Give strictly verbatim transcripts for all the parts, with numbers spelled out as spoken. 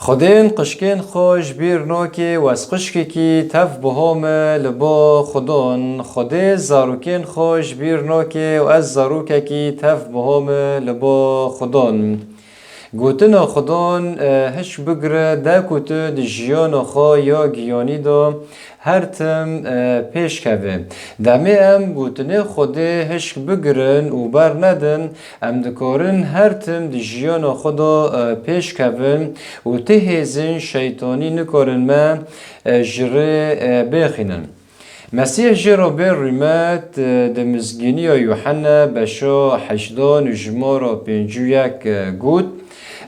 Xwedên qişkên xwe ji bîr nake û ez qişkekî tev bihome li bo Xwedon. Xwedê zarokên xwe ji bîr nake û ez zarokekî tev bihome li bo Xwedon. Gotina Xwedon, e, hişk bigire, de ku tu di jiyana xwe ya giyanî de her tim, e, pêş keve. Demê em gotinê Xwedê hişk bigirin û bernedin, em dikarin her tim di jiyana xwe de, e, pêş kevin û ti hêzên şeytanî nikarin me, e, ji rê, e, bêxînin. Mesîh jê re bê rûmet, e, di Mizgîniya Yuhenne beşa hejdan û jimara pêncî û yek, e, got,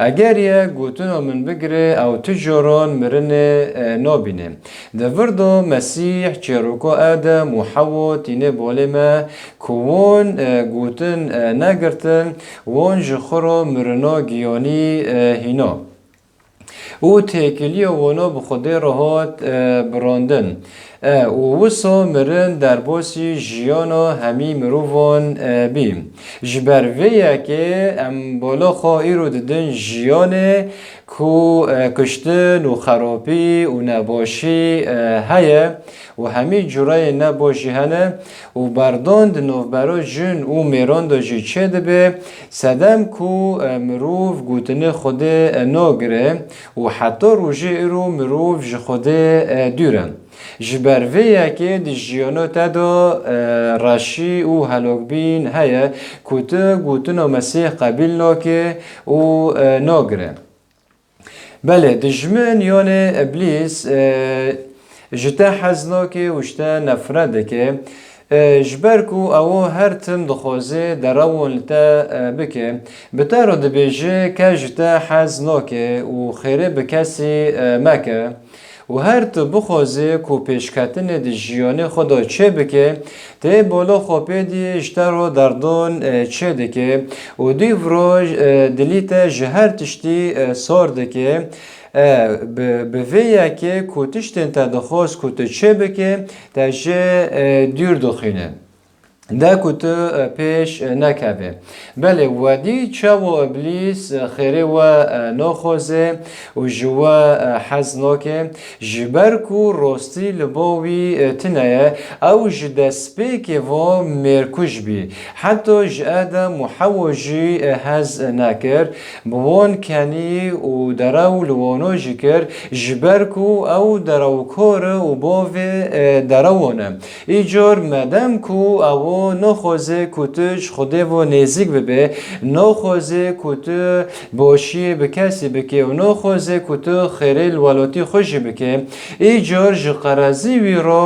Eger yek gotina min bigire, ew tu caran mirinê, e, nabîne. Di vir de Mesîh çêroka Adem û Hewa tîne balê me, ku wan, e, gotin, e, negirtin, wan ji xwe re mirina giyanî, e, hîna. Û têkiliya wana bi Xwedê re hat, e, birandin. E, û wisa mirin derbasî jiyana hemî mirovan, e, bî. Ji ber vê yekê em bala xwe îro didin jiyanê ku, e, kuştin û xerapî û nebaşî, e, heye û hemî cureyên nebaş jî hene û berdan di navbera jin û mêran de jî çêdibe, sedem ku, e, mirov gotinê Xwedê, e, nagire û heta rojê îro mirov ji Xwedê, e, dûr e. Ji ber vê yekê di jiyana te de, e, reşî û helokbîn heye ku tu gotina Mesîh qebîl nake û, e, nagire. Belê, dijmin, yanê Îblîs, e, ji te hez nake û ji te nefret dike, e, ji ber ku ew her tim dixwaze derewan li te, e, bike. Bi te re dibêje, ke ji te hez nake û xêrê bi kesî, e, meke. Û her tu bixwaze ku pêşketinê di jiyanê xwe de çêbike, tê bala xwe pê dî ji te re derdon, e, çêdike û dîv roj, e, dilî te ji her tiştî, e, sor dike. E, bi, bi vê yekê ku tiştên te dixwast ku tu çêbike, te jê, e, dûr dixîne. De ku tu, e, pêş, e, nekevê. Belê, wedî çawa Îblîs, e, xêrê we, e, naxwaze û ji we, e, hez nake, ji ber ku rostî li ba wî, e, tune ye, ew ji destpêkê ve mêrkuj bî. Heta ji Adem û Hewa jî, e, hez nekir. Bi wan kenî û derew li wana jî kir, ji ber ku ew derewkar e û bavê, e, derewan e. Îcar medem ku ew naxwaze ku tu ji Xwedê ve nêzîk bibe, naxwaze ku tu başiyê bi kesî bike û naxwaze ku tu xêrê li welatî xwe jî bike, îcar ji qerezî wî re,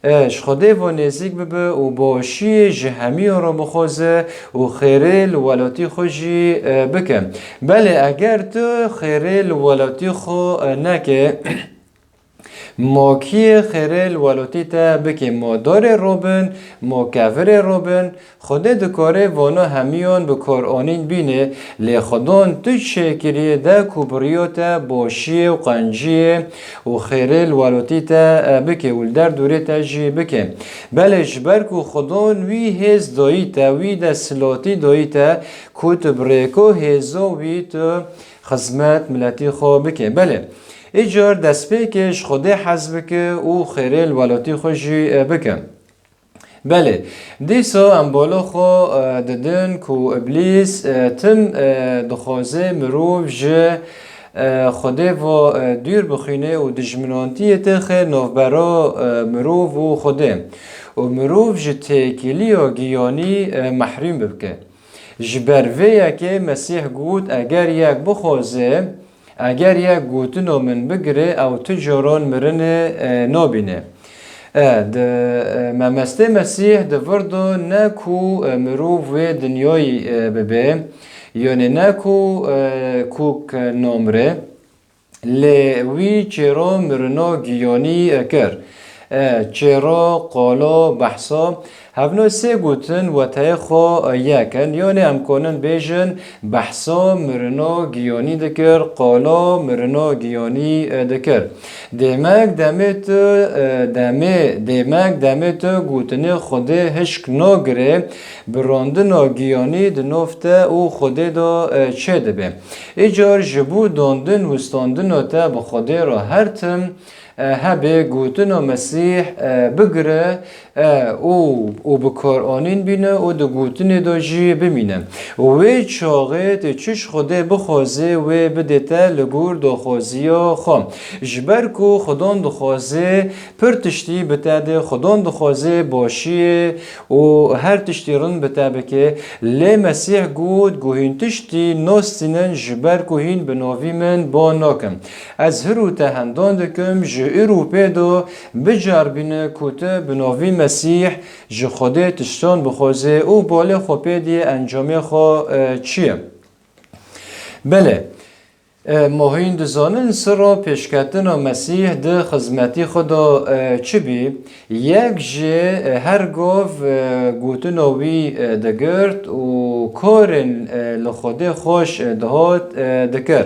e, ji Xwedê ve nêzîk bibe û başiyê ji hemiyan re bixwaze û xêrê li welatî xwe jî, e, bike. Belê, eger tu xêrê li welatî xwe, e, neke, Ma kî xêrê li welatî te bike, ma darê robin, ma kevirê robin, Xwedê dikare vana hemiyan bi kar anîn bîne, lê Xwedan tu çêkiriye de ku bi riya te başiyê û qenciyê û xêrê li welatî te, e, bike û li derdorê te jî bike. Belê ji ber ku Xwedan wî hêz dayî te, wî desthilatî dayî te, ku tu bi rêko hêza wî tu xizmet miletî xwe bike. Belê, îcar destpêkê ji Xwedê hez bike û xêrê li welatî xwe jî, e, bike. Belê, dîsa em bala xwe, e, didin ku Îblîs, e, tim, e, dixwaze mirov ji, e, Xwedê ve, e, dûr bixîne û dijminantiyê têxe navbera, e, mirov û Xwedê û mirov ji têkiliya giyanî, e, mehrûm bike. Ji ber vê yekê Mesîh got, Eger yek bixwaze, eger yek gotina min bigire, ew tu caran mirinê, e, nabîne. E, di, e, Memestê Mesîh di vir de ne ku, e, mirov wê dinyayî, e, bibe, yanê ne ku, e, kûk, e, namire, Lê wî çêro mirino giyanî kir. E, çêro qolo behso Hevno sê gotin weteyê xwe yek in, yanê em konin bêjin behsa mirina giyanî dikir, qala mirina giyanî, e, dikir. Demek demê tu, e, demê, demek demê tu gotinê Xwedê hişk nagirê, bi randina giyanî di nav te û Xwedê de, e, çêdibe. Îcar ji bo dandin wistandina te bi Xwedê re her tim, e, hebê gotina Mesîh, e, bigire, e, û, û bi kar anîn bîne û di gotinê de jî bimîne. Wê çaxê tu çi ji Xwedê bixwazê, wê bidê te li gor daxwaziya xwe. Ji ber ku Xudan dixwaze pir tiştî bi te de, Xudan dixwaze başiyê û her tiştî rind bi te bike. Lê Mesîh got, ku hîn tiştî nastînin, ji ber ku hîn bi navî min ba nakin. Ez hir û te hendan dikim, ji îro pê de biceribîne ku tu bi navî Mesîh ji Xwedê tiştan bixwaze û balê xwe pê diyê encamê xwe, e, çi ye? Belê, e, ma hîn dizanin sirra pêşketina Mesîh di xizmetî xwe de, e, çi bî? Yek jê, e, her gov, e, gotina wî, e, digirt û karên, e, li Xwedê xweş, e, dihat, e, dikir.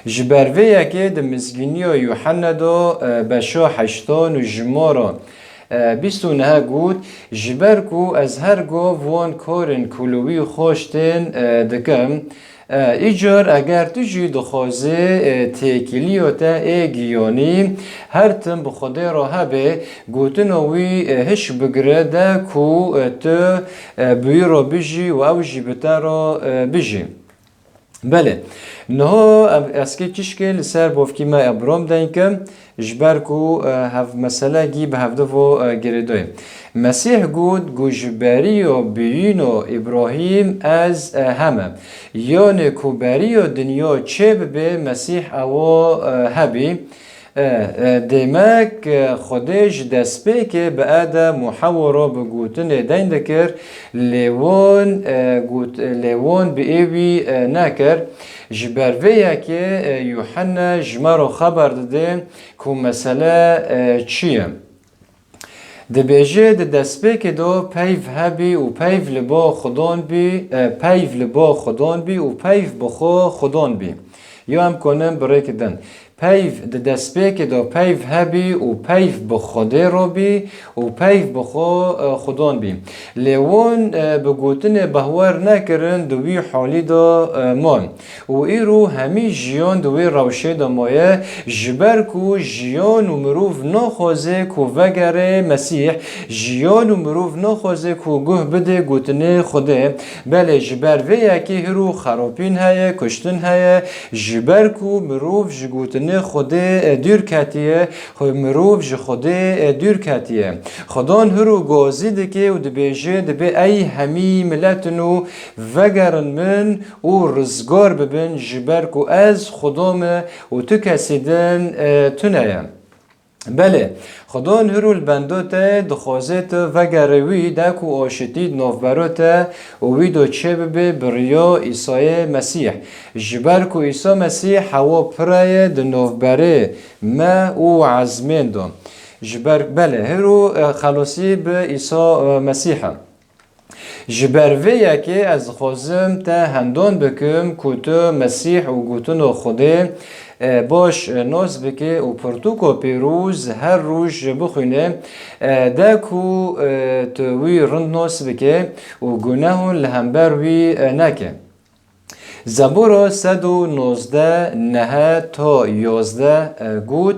Ji ber vê yekê di Mizgîniya Yuhenne de, e, beşa heştan û jimara, e, bîst û neh got, ji ber ku ez her gov wan karên ku li wî xweş tên, e, dikim. E, îcar eger tu jî dixwazê, e, têkiliya te ê giyanî her tim bi Xwedê re hebe, gotina wî, e, hiş bigire de ku, e, tu, e, bi wî re bijî û ew jî bi te re, e, bijî. Belê. Niha em, ez kê çişkê li ser bavkî me Ebram deyn kim, ji ber ku, e, hev mesele gî bi hevdivo, e, girêdayê. Mesîh got, ku ji beriya biyîno Îbrahîm ez, e, heme. Yanê ku beriya dinya çê bibe, Mesîh ewa, e, hebî. E, e, demek, e, Xwedê ji destpêkê bi Edem û Hewa re bi gotinê deyn dikir, lê wan, e, got, lê wan bi êwî, e, nekir. Ji ber vê yekê, e, Yuhenne ji me re xeber dide ku mesele, e, çi ye. Dibêje, di destpêkê de peyv hebî û peyv li ba Xudan bî, e, peyv li ba Xudan bî û peyv bi xwe Xudan bî. Ya em konin bi rêk din. Peyv di destpêkê de peyv hebî û peyv bi Xwedê re bî û peyv bi xwe, e, Xudan bî. Lê wan, e, bi gotinê behwer nekirin, di wî halî de, e, man. Û îro hemî jiyan di wê rewşê de maye, ji ber ku jiyan û mirov naxwaze ku vegere Mesîh, jiyan û mirov naxwaze ku guh bide gotinê Xwedê. Belê ji ber vê yekê hiro xerapîn heye, kuştin heye, ji ber ku mirov ji gotinê Xwedê, e, dûr ketiye, xwe mirov ji Xwedê, e, dûr ketiye. Xudan hiro gazî dike û dibêje, dibê ey hemî miletin û vegerin min û rizgar bibin, ji ber ku ez Xuda me û tu kesî din, e, tune ye. Belê, Xudan hiro li benda te dixwaze tu vegere wî, de ku aşitî di navbera te û wî de çêbibe bi riya Îsayê Mesîh. Ji ber ku Îsa Mesîh hewa pire ye di navberê me û ezmên de. Ji ber, belê, hiro, e, xelasî bi Îsa, e, Mesîh e. Ji ber vê yekê ez dixwazim te hendon bikim ku tu Mesîh û gotina Xwedê, e, baş, e, nas bike û pirtûka pîroz her roj bixwîne, e, de ku, e, tu wî rind nas bike û gunehan li hember wî, e, neke. Zebûra sed û nozdeh, neh ta yazdeh, e, got,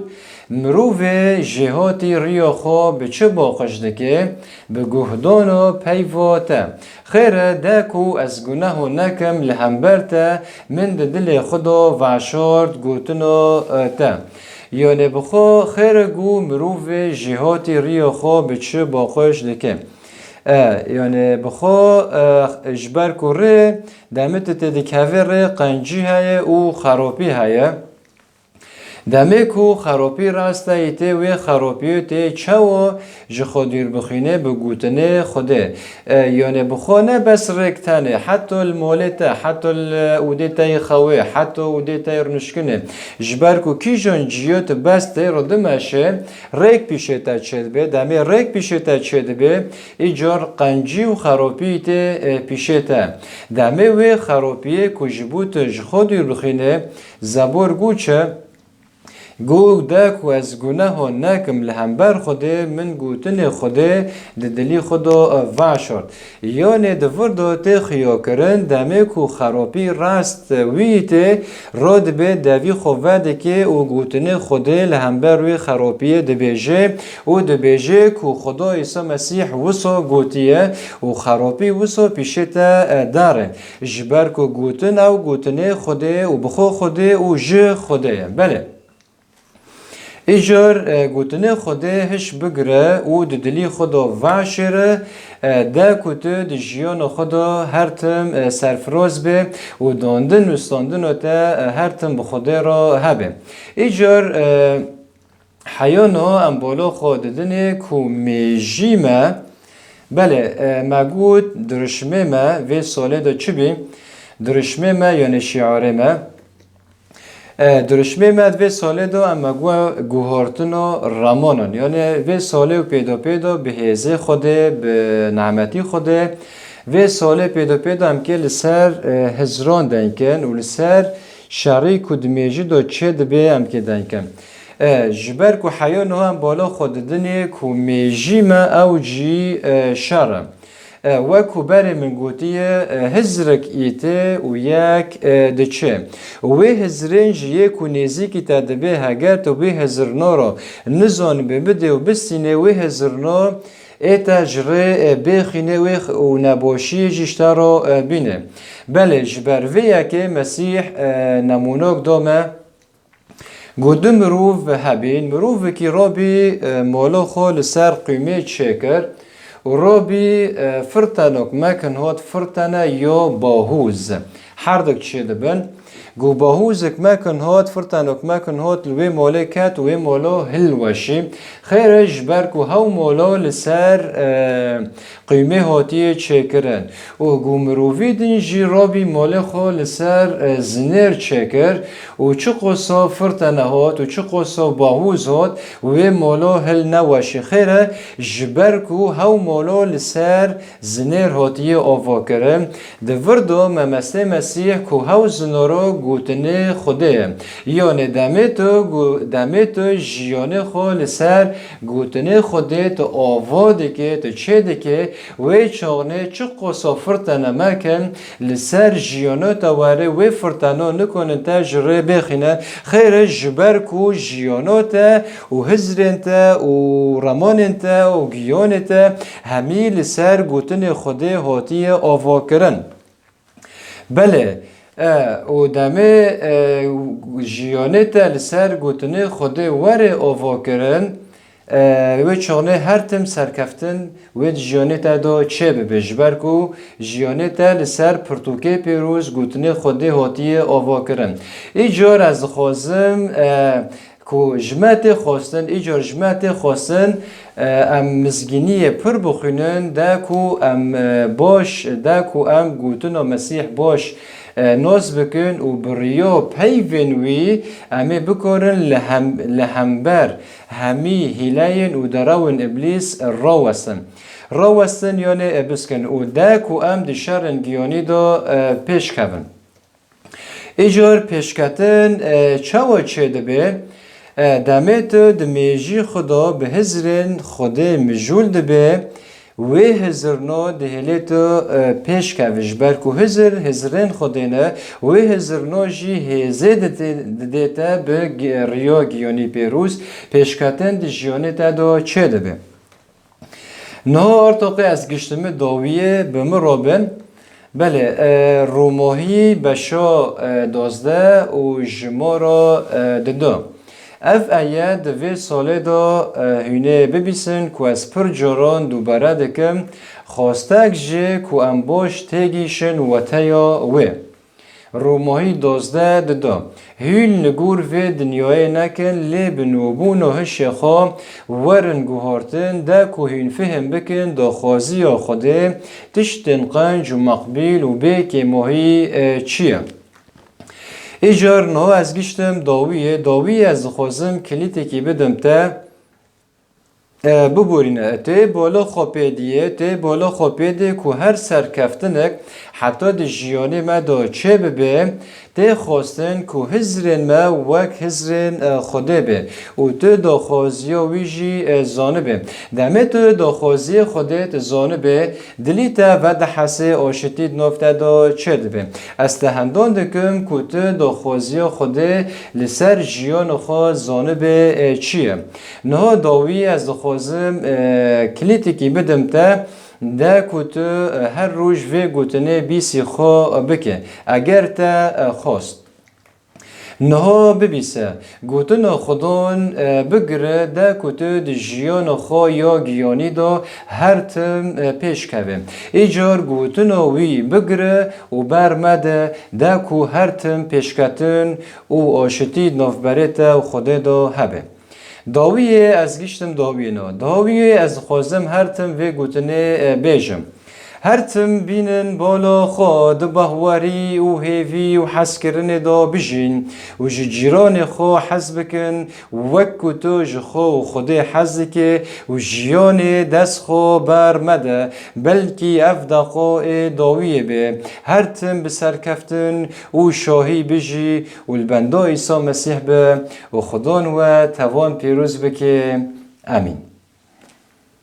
Mirovê jêhatî riya xwe bi çi baqij dike? Bi guhdana peyva te. Xêr e, de ku ez guneho nekim li hember te, min di dilê xwe de veşart gotina, e, te. Yanê bi xwe xêr e ku mirovê jêhatî riya xwe bi çi baqij dike? E, yanê bi xwe, e, ji ber ku rê demê tu tê dikevê rê qencî heye û xeropî heye. Demê ku xeropî rast e, îtê wê xeropiyê tê çawa ji xwe dûr bixîne bi gotinê Xwedê. E, yanê bi xwe ne bes rêk tenê, heta li molê te, heta li odê te yê xewê, heta odê te yê rûniştinê. Ji ber ku kîjan ciyê tu bes tê re dimeşe, rêk pîşê te çêdibe. Demê rêk pîşê te çêdibe, îcar qencî û xeropî tê, e, pîşê te. Demê wê xeropiyê ku ji bo tu ji xwe dûr bixîne, Zebor got çi? Got, de ku ez guneho nekim li hember Xwedê, min gotinê Xwedê di dilî xwe de veşart. Yanê di vir de tê xiyakirin, demê ku xeropî rast wî tê, radibe devî xwe vedike û gotinê Xwedê li hember wê xeropiyê dibêje û dibêje ku Xweda Îsa Mesîh wisa gotiye û xeropî wisa pîşê te, e, dare. Ji ber ku gotin ew gotinê Xwedê û bi xwe Xwedê û ji Xwedê ye. Belê. Îcar, e, gotinê Xwedê hiş bigire û di dilî xwe de veşêre, e, de ku tu di jiyana xwe de her tim, e, serfiroz be û dandin û standina te, e, her tim bi Xwedê re hebe. Îcar, e, heya niha em bala xwe didinê ku mêjî me, belê, e, me got dirişmê me vê salê de çi bî? Dirişmê me, yanê şiarê me. E, dirişmê me di vê salê de em me got guhartina remanan. Yanê vê salê û pêdapê de bi hêzê Xwedê, bi nimetî Xwedê, vê salê pêdapê de em kê li ser, e, hizran deng kin û li ser şerî ku di mêjî de çêdibe em kê deng kin. E, ji ber ku heya niha em bala xwe didinê ku mêjî me ew jî, e, şer e. E, wek ku berê min gotiye, e, hizrek îtê û yek, e, diçe. Wê hizrên ji yê ku nêzîkî te dibe, heger tu wê hizirno re nizanibî bidê û bistînê, wê hizirno ê te ji rê, e, bêxîne wê x-, û neboşiyê jî ji te re, e, bîne. Belê, ji ber vê yekê Mesîh, e, nemûnak da me. Got du mirov hebîn, mirovekî rabî, e, mala xwe li ser qûmê çêkir û rabî, e, firtenek mekin hat, firtene ya bahûz. Herdik çêdibin. Got bahûzek mekin hat, firtenek mekin hat, li wê malê ket û wê mala hilweşî. Xêr e, ji ber ku hew mala li ser, e, qûmê hatiye çêkirin. Û got mirovî din jî rabî malê xwe li ser, e, zinêr çêkir û çiqosa firtene hat û çiqosa bahûz hat, wê mala hil neweşî. Xêr e, ji ber ku hew mala li ser zinêr hatiye avakirin. Di vir de Memestê Mesîh ku hew zinora gotinê Xwedê ye. Yanê demê tu gu-, demê tu jiyanê xwe li ser gotinê Xwedê tu ava dike, tu çêdike, wê çaxnê çiqosa firtene mekin, li ser jiyana te were, wê firtena nikonin te ji rê bêxîne. Xêr e, ji ber ku jiyana te û hizrên te û remanên te û giyanê te hemî li ser gotinê Xwedê hatiye avakirin. Belê, e, û demê, e, jiyanê te li ser gotinê Xwedê were avakirin, e, wê çaxnê her tim serkeftin wê di jiyanê te de çêbibe, ji ber ku jiyanê te li ser pirtûkê pêroz gotinê Xwedê hatiye avakirin. Îcar ez dixwazim, e, ku ji me tê xwestin, îcar ji me tê xwestin, e, em mizgîniyê pir bixwînin, de ku em, e, baş, de ku em gotina Mesîh baş, e, nas bikin û bi riya peyvên wî em ê bikarin li hem-, li hember hemî hîleyên û derewên Îblîs rawestin. Rawestin, yanê, e, biskin û de ku em di şerên giyanî de, e, pêş kevin. Îcar pêşketin, e, çawa çêdibe? E, demê tu di mêjî xwe de bi hizrên Xwedê mijûl dibe, wê hizirno dihêlê tu, e, pêş keve. Ji ber ku hizir, hizrên Xwedê ne, wê hizirno jî hêzê didê, didê te bi gi-, riya giyanî pêroz, pêşketin di jiyanê te de çêdibe. Niha artoqê ez giştimi dawiyê bi min re bin. Belê, e, Romohî beşa, e, dozdeh û jimara, e, didu. Ev eye di vê salê de, e, hûnê bibîsin ku ez pir caran dubare dikim, xwestek ji ku em baş têgihîşin weteya wê. Romahî dozdeh dida. Hûn li gor vê dinyayê nekin, lê bi nûbûna hişê xwe werin guhartin, de ku hûn fihim bikin daxwaziya Xwedê, tiştên qenc û meqbîl û bê kêmohî, e, çi ye. Îcar niha ez giştim dawiyê, dawiyê ez dixwazim kilîtekî bidim te, e, biborîne. Tê bala xwe pê diyê, tê bala xwe pê dê ku her serkeftinek heta di jiyanê me de çê bibe, tê xwestin ku hizrên me wek hizrên, e, Xwedê be û tu daxwaziya wî jî, e, zanibe. Demê tu daxwaziyê Xwedê tu zanibe, dilî te vedihese, aşitî di nav te de çê dibe. Ez te hendon dikim ku tu daxwaziya Xwedê li ser jiyana xwe zanibe, e, çi ye. Niha dawî ez dixwazim, e, kilîtikî bidim te, de ku tu, e, her roj vê gotinê bîsî xwe bike, eger te, e, xwest. Niha bibîse, gotina Xudan, e, bigire, de ku tu di jiyana xwe ya giyanî de her tim, e, pêş keve. Îcar gotina wî bigire û ber mede, de ku her tim pêşketin û aşitî navberê te û Xwedê de hebe. Dawiyê ez giştim dawiyê na. Dawiyê ez dixwazim her tim vê gotinê, e, bêjim. Her tim bînin bala xwe di bahwerî û hêvî û hezkirinê de bijîn û ji cîranê xwe hez bikin, wek ku tu ji xwe û Xwedê hez dike û jiyanê dest xwe ber mede, belkî ev deqa ê dawiyê be. Her tim bi serkeftin û şahî bijî û li benda Îsa Mesîh be û Xudan we tevan pîroz bike. Amîn.